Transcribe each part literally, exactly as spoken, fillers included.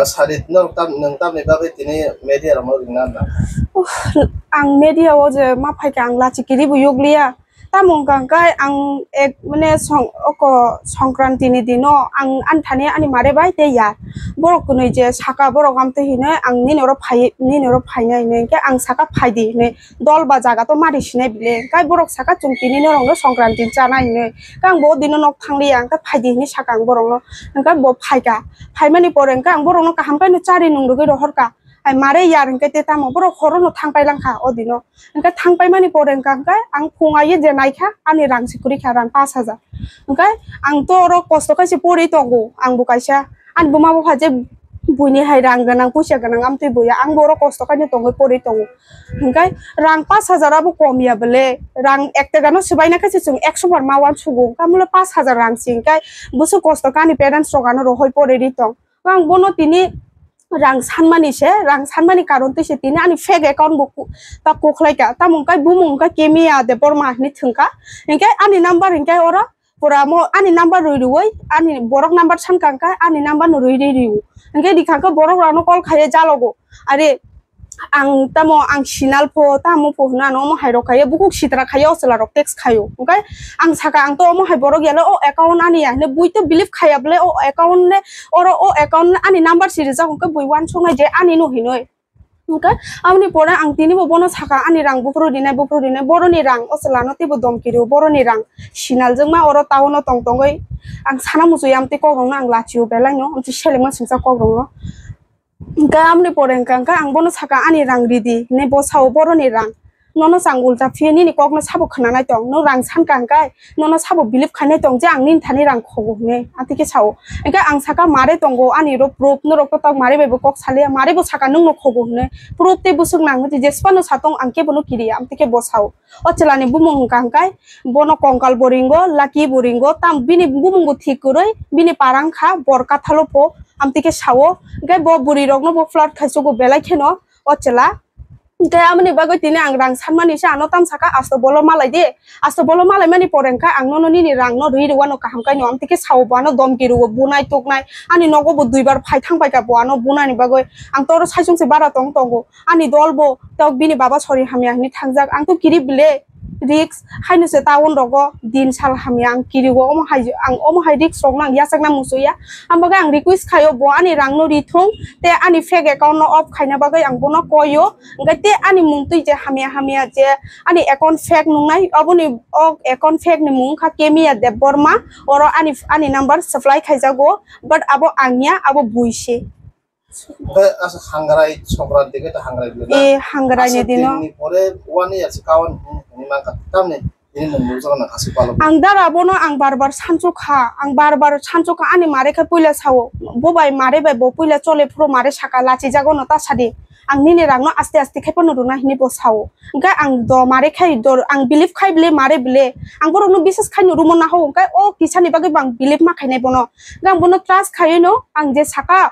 Sadi, norok tam, nwng tamni bagwi tini media rokno ringna nang? Uff, ang media o je ma phaikha, ang lachi kiribo yokliya. Tamo wngkha hwnkhe ang ek, mane, song-, oko Songkranti ni dino ang ani thani ani mare bai tei ya. Borok kwnwi je saka, borok amtwi hinwi ang nini oro phai, nini oro phainai hinwi, hwnkhe ang saka phaidi hinwi. Dol ba jaga to mari sinai bile. Hwnkhe borok saka, "Chwng tini norokno Songkranti chanai," hinwi. Hwnkhe ang bo o dino nok thangliya, hwnkhe phaidi hinwi saka ang borokno. Hwnkhe bo phaikha. Phaimani pore hwnkhe ang borokno kaham khe no chari nung rwgwi rohorkha. Hai mare yar hwnkhe te tamo borok horo no thangpai langkha o dino. Hwnkhe thangpaimani pore hwnkha hwnkhe ang phung aiwi je naikha, ani rang se kwrwikha, rang pash hajar. Hwnkhe ang to oro kosto khe se pori tongo, ang bo kaisa. Ani buma bupha je buini hai rang gwnang, puisa gwnang, amtwi buya, ang bo oro kosto khaino tongwi pori tongo. Hwnkhe rang pash hajar abo kom ya bwle, rang ek taka no swbaina khe se chwng ekso bar ma uansugo, hwnkhe mole pash hajar rang se hwnkhe bwswk kosto khe ani parents rok ano rohoi pori ri tong. Ang bono tini rang sanmani se, rang sanmani karon twi se tini ani fake account bo ku-, ta kukhlai ka, tamo hwnkhe bumung hwnkhe Kemiya Debbarma hinwi thwngkha, hwnkhe ani number hwnkhe oro pura mo ani number rwi rwi, ani borok number sankha hwnkhe ani number no rwi rwi rw. Hwnkhe rikha hwnkhe borok rokno call khaiwi jalogo. Are ang tamo ang sinal pho, tamo pho hwnwi ano omo hai rok khaiwi bukhuk sitra khaiwi o chwla rok text khaio. Hwnkhe ang saka, "Ang to omo hai borok yalo, o account ani ya," hwnwi bui to believe khaiya bwle, o account le, oro o account ani number si rijak, hwnkhe bui uansuknai je ani no hinwi. Hwnkhe aboni pore ang tini bo bono saka, "Ani rang buphuru rinai, buphuru rinai, boroni rang o chwla no teibo domki rw, boroni rang sinal jwkma oro town o tong tongwi." Ang sana muchungya amtwi kok rok no ang lachio belai no, amtwi selengma singcha kok rok no. Hwnkhe aboni pore hwnkha hwnkhe ang bono saka, "Ani rang ridi," hinwi bo sao, "Boroni rang. Nono chang ulta phiya nini kokno sabo khwnanai tong, no rang sankha hwnkhe nono sabo believe khainai tong je ang nini thani rang khogo," hinwi amtwi khe sao. Hwnkhe ang saka, "Mare tongo ani oro proof, norok to tak mare bai bo kok saliya, mare bo saka nwngno khogo hinwi, proof tei bwswk nang hinwi jesphano satong ang kebono kiriya," amtwi khe bo sao. O chwlani bumung hwnkha hwnkhe bono Kongkal bo ringo, Lucky bo ringo, tam bini bumung bo thik kwrwi, bini parang kha bor kathalo pho, amtwi khe sao. Hwnkhe bo bwrwi rokno bo flirt khaichugo belai kheno o chwla. Hwnkhe amoni bagwi tini ang rang sanmani se ano tam saka, "Asto bolo malai de, asto bolo malai mani pore hwnkhe ang nono nini rang no rwi rwano kaham khaino," amtwi khe sao, bo ano domki rwo, bunai tuknai, ani nogo bo duibar phai thang paikha bo ano bunani bagwi. Ang to oro saichung se bara tong tongo. Ani dol bo tok bini baba sori hamya hinwi thangjak. Ang to kirib bile risk haino se town rogo din sal hamya ang kirigo. Omo hai ang omo hai risk rok no ang yachakna muchungya. Ang bagwi ang request khaio bo ani rang no rithung tei ani fake account no off khaina bagwi ang bono koio. Hwnkhe tei ani mung twi je hamya hamya je ani account fake nungnai, oboni o account fake ni mung wngkha Kemiya Debbarma. Oro ani, ani number supply khaijago, but abo ang ya, abo bui se. Hwnkhe asa hangrai Songkranti khe ta hangrai bwle na? E, hangrai ni dino. Asa dinni pore one year se kawan hwnwi mankha. Tamni tini nwng nukjakna aswk balo. Ang dara bono ang bar bar sanchukha, ang bar bar sanchukha, ani mare khe puila sao, bo bai mare bai bo puila chole phuru mare saka, "Lachijago no ta sadi, ang nini rang no aste aste khe phano rwna," hinwi bo sao. Hwnkhe ang do mare khai do, ang believe khai bile mare bile, ang borok no biswas khai no rwmo naho, hwnkhe o kisani bagwi bo ang believe ma khainai bono. Hwnkhe ang bono trust khaiwi no ang je saka,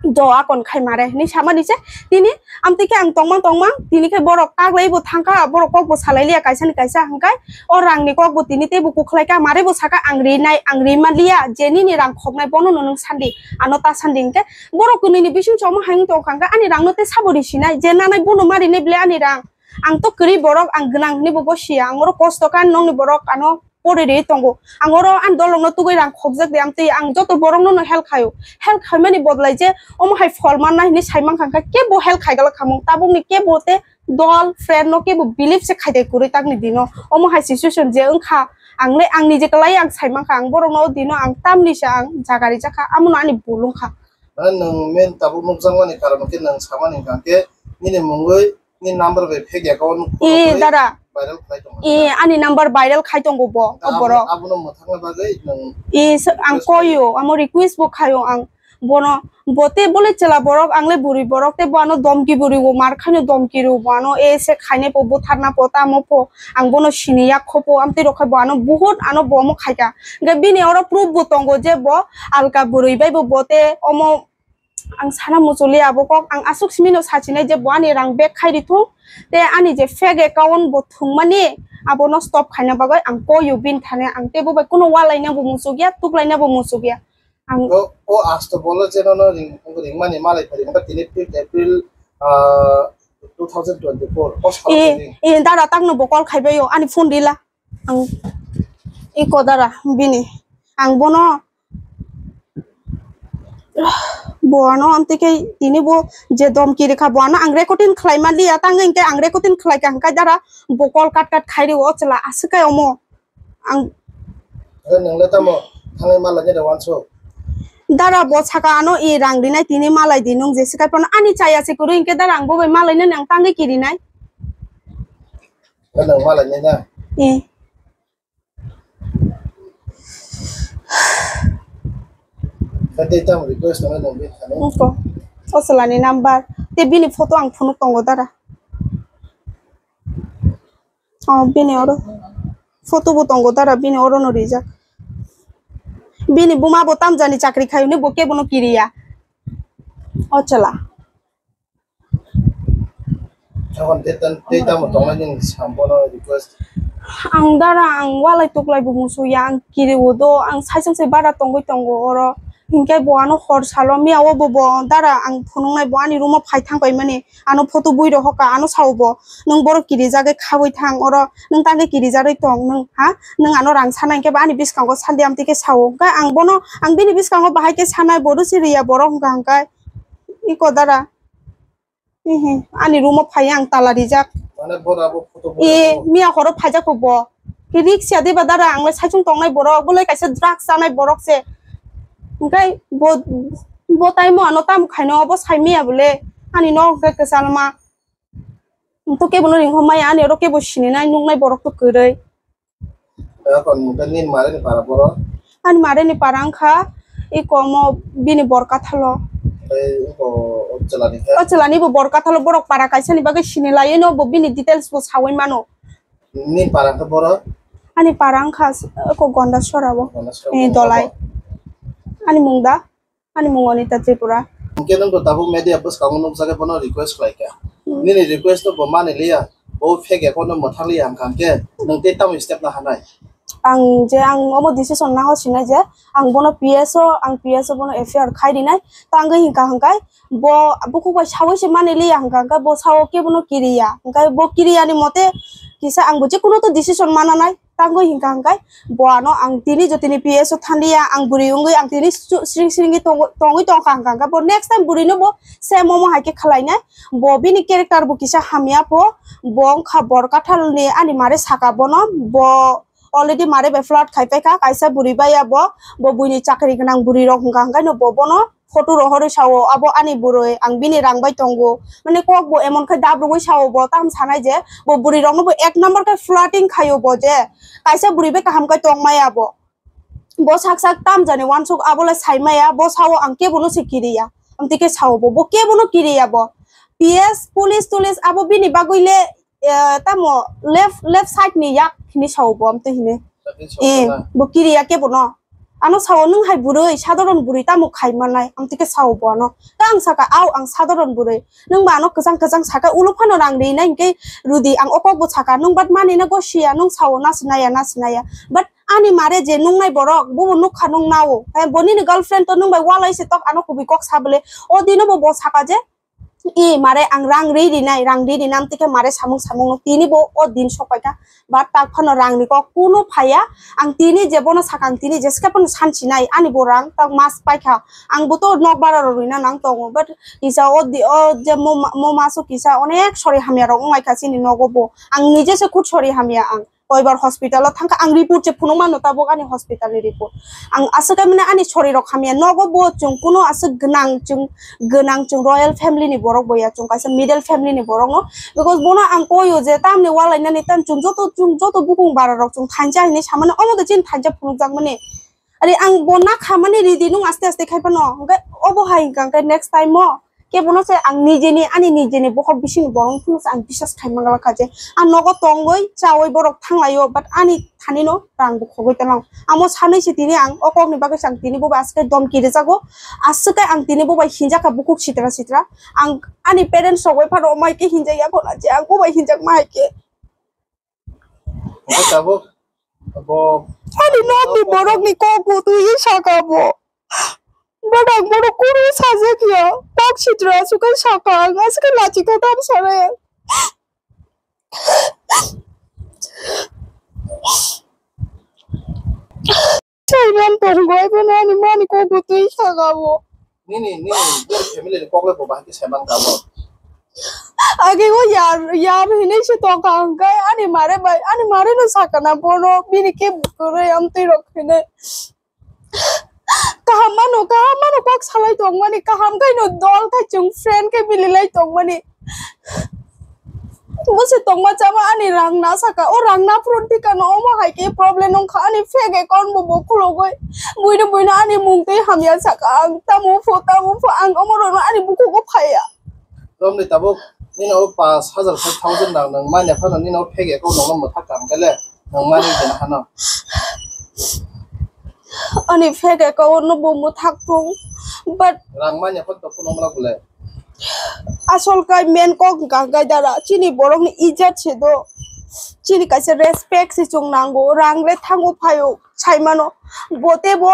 "Do akon khai mare," hinwi samani se tini. Amtwi khe ang tongmang tongmang, tini khe borok kaglai bo thangkha, borok kok bo salai liya kaisa ni kaisa, hwnkhe o rang ni kok bo tini teibo kukhlai kha, mare bo saka, "Ang rinai, ang ri man liya, je nini rang khoknai bono no nwng sandi, ano ta sandi," hwnkhe borok kwnwi ni bising chomo hai wng tong kha, hwnkhe ani rang no tei sabo ri sinai, je nanai bono ma rinai bile ani rang. Ang to kwrwi borok, ang gwnang hinwi bo bo siya, ang oro kosto kha, nokni borok ano pori ri tongo. Ang oro ani dolong no tugui rang khokjak de, amtwi ang joto borok no no help khaio. Help khaimani bodolai je omo hai phol manna hinwi sai mankha, hwnkhe kebo help khaigalak khamung. Tabukni kebo te dol, friend no kebo believe se khaidai kwrwi takni dino. Omo hai situation je wngkha, ang le, ang nije kwlai ang sai mankha, ang borok no o dino ang tamni se ang jaga rijak kha, amo no ani bul wngkha. Mane nwng main tabuk nukjakmani karon khe nwng samani hwnkha khe nini mungwi ni number bai fake account E, khulogwi dara. Viral khlai tongo. E, ani number viral khai tongo bo, o Abo-, borok. Abono mwthangna bagwi nwng E, so, ang request koyo, amo request bo khayo ang. Bono, bo te bole chwla borok, ang le bwrwi borok, te bo ano domki bwrwi o mar khaino domki rw bo ano, e, se khainai po, butharna po, tamo po, ang bono sini yak kho po, amtwi rok khai bo ano buhut ano bo omo khaika. Hwnkhe bini oro proof bo tongo je bo alka bwrwi bai bo, bo te omo Ang sana muchuli abo kok, ang aswk simi no sachinai je bo ani rang back khai rithung, tei ani je fake account bo thwngmani abono stop khaina bagwi ang koyo bini thani, ang teibo bai kuno walaina bo muchukya, tuklaina bo muchukya. Ang o, o asto bolo je nono ring, ringmani malai phari, hwnba tini fifth April, ah, two thousand twenty-four, o salo e, tini. E, dara takno bo call khaibaio, ani phone rila. Ang iko dara bini. Ang bono, bo ano amtwi khe tini bo je domki rikha, bo ano ang recording khlai manliya, tangwi hwnkhe ang recording khlai kha hwnkhe dara bo call cut cut khai rio, o chwla aswk khe omo. Ang. Hwnkhe nwng le tamo thangwi malai nai de wansuk? Dara bo saka ano i rang rinai tini malai di nwng jesi kai phano ani chaya se kwrwi hwnkhe dara ang bo bai malai nani ang tangwi kirinai. Hwnkhe nwng malai nai na? Eh. Hwnkhe tei tamo request tongo nwng bini thani? Ungko. O chwlani number. Tei bini photo ang phunuk tongo dara. Oh, bini oro. Photo bo tongo dara, bini oro no rijak. Bini buma bo tamjani chakri khai hwnwi bo kebo no kiriya. O chwla. Tei tam, tei tamo tongnai nini sam bono request. Ang dara ang walai tuklai bo musuya, ang kiriwo do, ang saisang sai bara tongwi tongo oro. Hinkhe bo ano hor salo miya o bo, bo dara ang phunuknai bo ani room o phai thang paimani. Ano photo bui rohor kha, ano sao bo, "Nwng borok kirijagwi khaui thang oro, nwng tangwi kirijarwi tong nwng, ha? Nwng ano rang sana hinkhe bo ani bwskango sandi amtwi khe sao." Hinkhe ang bono, ang bini bwskango bahai khe sanai, bo rwsi riya borok hwnkha hwnkhe. Iko dara. Hihi, ani room o phaiya ang tala rijak. Mane bo abo photo bo. E, miya horo phaijak bo. Ke riksia de ba dara ang le saichung tongnai borok, bo le kaisa drugs chanai borok se. Hinkhe bo, bo time o ano tamo khaino bo sai miya bole. Ani nok hwnkhe kwchalma. To kebo no ringkho maya, ani oro kebo sininai nuknai borok to kwrwi. Akon mungkha nini mare ni para boro? Ani mare ni para wngkha iko omo bini bor kathalo. Tei iko o chwla ni khe? O chwla ni bo bor kathalo, borok para kaisa ni bagwi sini lai no, bo bini details bo saui mano. Nini para wngkha boro? Ani para wngkha s-, iko Gonda Sora bo. Gonda Sora Eh, bo Dolai. Ani mung da? Ani mung Anita Tripura. Hwnkhe nwng to tabuk media bwskango nukjagwi bono request khlai kha. Hmm. Nini request no bo mani liya, bo fake account no mwthang liya hwnkha hwnkhe nwng tei tamo step na hanai? Ang je ang omo decision naho sinai je ang bono P S o, ang P S o bono F I R khai rinai. Tangwi hwnkha hwnkhe bo bukhuk bai saui se mani liya hwnkha hwnkhe bo sao khe bono kiriya. Hwnkhe bo kiriya ni mote kisa ang bo je kuno to decision mananai. Tangwi hwnkha hwnkhe bo ano ang tini jotoni P S o thanliya, ang bwrwi wngwi ang tini su-, sring sringwi tongwi, tongwi tongkha hwnkha hwnkhe bo next time bwrwino bo same omo hai khe khlainai. Bo bini character bo kisa hamya pho, bo wngkha bor kathalni ani mare saka bono, bo already mare bai flirt khai paikha, kaisa bwrwi bai abo, bo buini chakri gwnang bwrwi rok hwnkha hwnkhe no bo bono photo rohorwi sao, "Abo ani bwrwi, ang bini rang bai tongo." Mane kok bo emon khai dab rwui sao, bo tam sanai je bo bwrwi rokno bo ek number khai flirting khaio bo je kaisa bwrwi bai kaham khai tong maya bo. Bo sak sak tam jani wansuk abo le sai maya, bo sao, "Ang kebo no se kiriya." Amtwi khe sao bo, bo kebo no kiriya bo. P S, police, tulis abo bini bagwi le eh, tamo left, left side ni yak hini sao bo amtwi hini. Tei sao Eh, sana. Bo kiriya kebo no. Ano sao nwng hai bwrwi, sadharon bwrwi tamo khai manai, amtwi khe sao bo ano. Ta ang saka, "Au, ang sadharon bwrwi." Nwng ba ano kwchang kwchang saka, ulo phano rang rinai hinkhe rwdi, ang o kok bo saka, nwng bat mani na go siya, nwng sao na sinaya, na sinaya. But ani mare je nungnai borok, bo bo nukha nwng nao. Hai bo nini girlfriend to nwng bai walai se tok ano kubui kok sa bole. O dino bo bo saka je, "I mare ang rang ri rinai, rang ri rinai," amtwi khe mare samung samung no tini bo o din sok paikha. But tak phano rang ni kok kuno phaiya. Ang tini je bono saka, ang tini jeske phano sansinai ani bo rang tak mas paikha. Ang bo to nok bara rok rwina nang tongo. But kisa o di-, o je mo ma-, mo maso kisa onek sori hamya rok wnglaikha chini nogo bo. Ang nije se khud sori hamya ang. Koibar hospital o thangkha, ang report se phunuk mano tabuk ani hospital ni report. Ang aswk khe mane ani sori rok hamya, nogo bo chwng kuno aswk gwnang chwng, gwnang chwng royal family ni borok bo ya, chwng kaisa middle family ni borok no, because bono ang koyo je tamni walai nani tam chwng joto, chwng joto bukung bara rok chwng thansa hinwi samani, omo de chini thansa phunuk jak mani. Ari ang bo na khamani ridi nung aste aste khai phano. Hwnkhe obo hai hwnkha hwnkhe next time o kebono se ang nijeni, ani nijeni bokhok bisingni borok phano se ang bisas khai mangala kha je. Ang nogo tongwi chawi borok thanglaio, but ani thani no rang bo khogwi tonglang. Amo sanwi se tini ang o kokni bagwi se ang tini bo bai aswk domki rwjago. Aswk khe ang tini bo bai hinjak kha bukhuk sitra sitra. Ang ani parents rok bai phano mai khe hinjak ya khona je ang bo bai hinjak ma hai khe. Hwnkhe tabuk bo ani nokni borokni kok bo twiwi saka bo. But ang bono kunu sajak ya. Kok sitra sukai saka ang aswk lachi khe tam sanai ang. Saiman tongo, abo nani mani kok bo twi saka bo. Nini, nini, your family ni kok le bo bahai khe saiman ka bo. Age o yar, yar hinui se tongka hwnkhe ani mare bai, ani mare no sakana bono, bini khe bukurui amtwi rok hinui. Kaham mano, kaham mano kok salai tongmani, kaham khe no dol khe chwng friend khe mililai tongmani. Bo se tongma chama ani rang na saka, o rang na phurun tikano omo hai khe problem wngkha, ani fake account bo bo khulogoi, buino buino ani mung twi hamya saka, ang tamo pho, tamo pho, ang omo rokno ani bukhugo phaiya. Romni tabuk nini o paanch hajar, five thousand rang nwng manya phano nini o fake account no mwthak kam khe le nwng mani kena hano. Ani fake account no bo mwthak thung, but rang manya phano to phone wngla bole. Asol kai main kok hwnkha hwnkhe dara chini borok ni ijat se do, chini kaisa respect se chwng nango, rang le thango phaio saimano, bote bo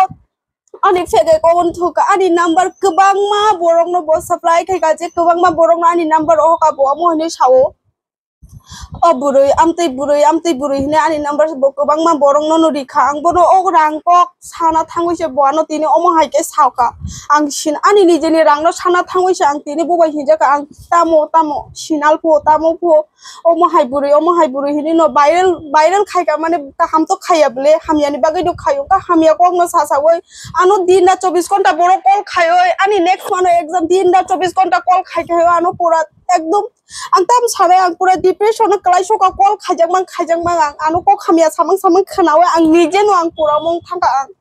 ani fake account thuka, ani number kwbangma borokno bo supply khaika je kwbangma borokno ani number o hoka bo amo hinui sao. O bwrwi amtwi bwrwi amtwi bwrwi hinui ani number bo kwbangma borokno no rikha, ang bono o rang kok sana thangwi se bo ano tini omo hai khe saoka. Ang sin ani nijeni rangno sana thangwi se ang tini bo bai hinjaka ang tamo tamo sinal pho tamo pho. Omo hai bwrwi, omo hai bwrwi hinui no viral, viral khaika mane kaham to khaiya bole, hamyani bagwi no khaio, ka hamya kok no sasaui ano din da chobbish ghonta borok call khaioi, ani next mano exam din da chobbish ghonta call khai khai ano pura ekdom ang tam sanai ang pura depression no kwlai soka call khaijak mang khaijak mang ang ano kok hamya samang samang khwnaui ang nije no ang pura mung thangka ang.